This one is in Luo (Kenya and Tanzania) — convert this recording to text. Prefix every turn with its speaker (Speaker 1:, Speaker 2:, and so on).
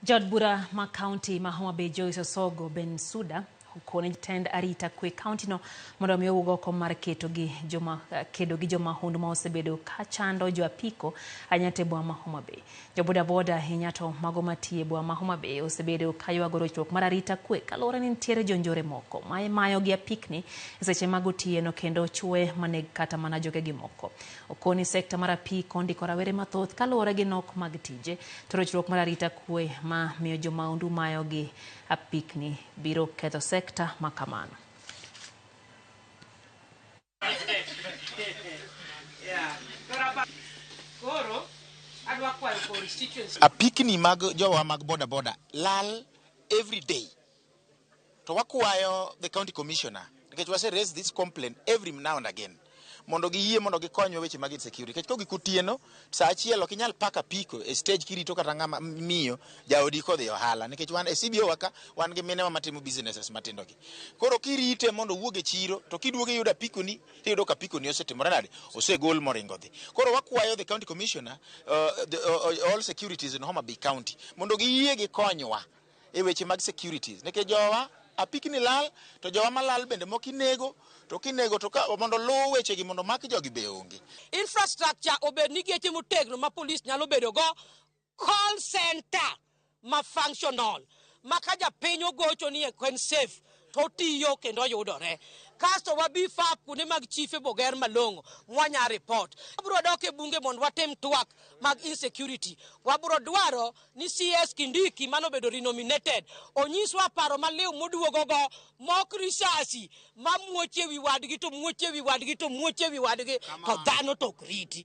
Speaker 1: Jaod bura ma kaunti ma Homa Bay Joyce Osogo Bensuda okone jatend arita kwe kaunti no mondo omi owuog oko mar keto gi joma kedo gi jomahundu ma osebedo ka chando jo apiko ahinya to e boma ma Homa Bay. Jo boda boda ahinya to mago matiyo e boma ma Homa Bay osebedo ka ywago rochruok mar arita kwe kaluwore ni nitiere jonjore moko ma imayo gi apikni e seche mag otieno kendo chwe maneg kata mana jogegi moko. Okoni sekta mar apiko ondiko rawere mathoth kaluwore gi nok mag tije to rochruok mar arita kwe ma miyo jomaundu mayo gi apikni biro ketho sekta ma kamano.
Speaker 2: Apikni mag jowa mag boda boda lal every day. To wakwayo the county commissioner nikech wase raise this complaint every now and again mondo giyie mondo gikonywa weche mag insecurity nikech kogik otieno saa achiel ok inyal pak apiko e stage kirito kata ng'ama miyo jaodi kodhi ohala nikech wan e CBO wa ka wan gi minewa matimo businesses matindo gi. Koro kirite mondo owuog e chiro to kiduogo iyudo apikoni tiyudo ka apikoni osetimore nade osegol moringo dhi. Koro wakwayo the county commissioner all securities in Homa Bay County mondo giyie gikonywa e weche mag securities nikech jowa apikni lal to jowa malal bende moko inego to kinego to ka mondo luw wechegi mondo mak jogi be onge.
Speaker 3: Infrastructure obed ni geche motegno ma police nyalo bedo go, call center ma functional ma ka japiny ogocho ni en safe to otiyo kendo oyudore. Kasto wa beef up kuonde mag chife boger malong'o mwanya report. Wabro dok e bunge mondo watim twak mag insecurity. Wabro dwaro ni CS Kindiki manobedo renominated onyiswa paro maliw moduogo go mok risasi mamuoch ewi wadgi to muoch ewi wadgi to muoch ewi wadgi to dhano to ok riti.